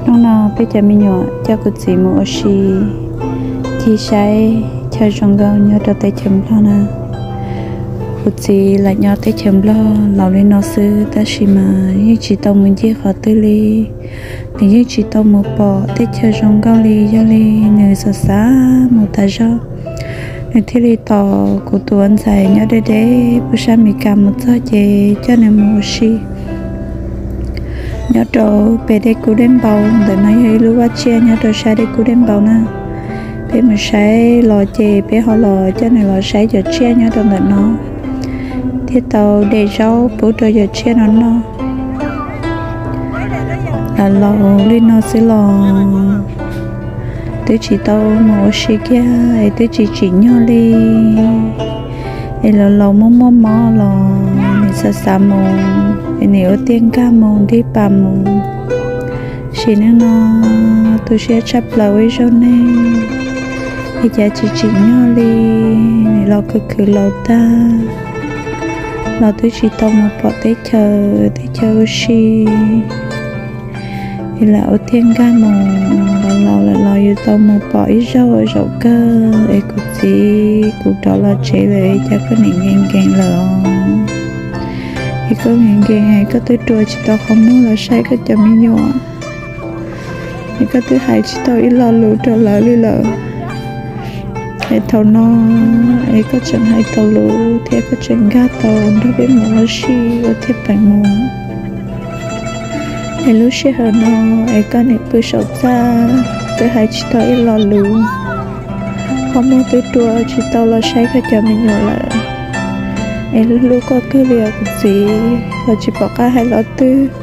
Hnub no peb cov me nyuam coj kuv txiv mus ua si, tig saib chaw zoo nkauj nyob rau teb chaws Nplog na. Kuv txiv lam nyob teb chaws Nplog laus li no xwb tab sis mas yeej tsis tau mus ncig qhov twg li. Nws yeej tsis tau mus pom teb chaws zoo nkauj li, yog li nws xav xav mus tas zog. Nws thiaj li tos kuv tus ua ntxhais nyob deb deb puag sab Amelikas mus txog ces coj nws mus ua si nyob rau pem dej kub dej npau. Ntawm no yog ib lub vaj tsiaj nyob rau sab dej kub dej npau na. Peb mus saib los ces peb ho los coj nws los saib cov tsiaj nyob rau ntawm no, thiaj tau de zaub pub rau cov tsiaj no noj. Lam laus li no xwb los twb tsis tau mus ua si kiag es twb tsis tsim nyog li. Es los laus muaj muaj mob los nws xav xav mus, es nws ua tiag nkag mus ntig pas mus. Sim neej no tu siab tshaj plaws ua ib zaug neeg, es cas tsis tsim nyog li. Nws los khwv khwv laus tag los twb tsis tau mus pom teb chaws, teb chaws ua si. Es lam ua tiag nkag mus, los laus lawm los yus tau mus pom ib zaug zaum kawg. Es kuv txiv, kuv rov los tsev lawm es cas koj nim nkees nkees lawm os? Es koj nkees nkees, koj twb rua tsis tau qhov muag los saib koj cov me nyuam, es koj twb hais tsis tau ib lo lus rau lawv li lawm. Es thaum no es koj tseem hais tau lus thiab koj tseem nkag tau nrog peb mus ua si ua tiag peem mus. Es lub sij hawm no es koj nim pw saum txaj, twb hais tsis tau ib lo lus, qhov muag twb rua tsis tau los saib koj cov me nyuam lawm. Es hlub hlub koj kawg li os kuv txiv, los tsis pom qab hais lo twg.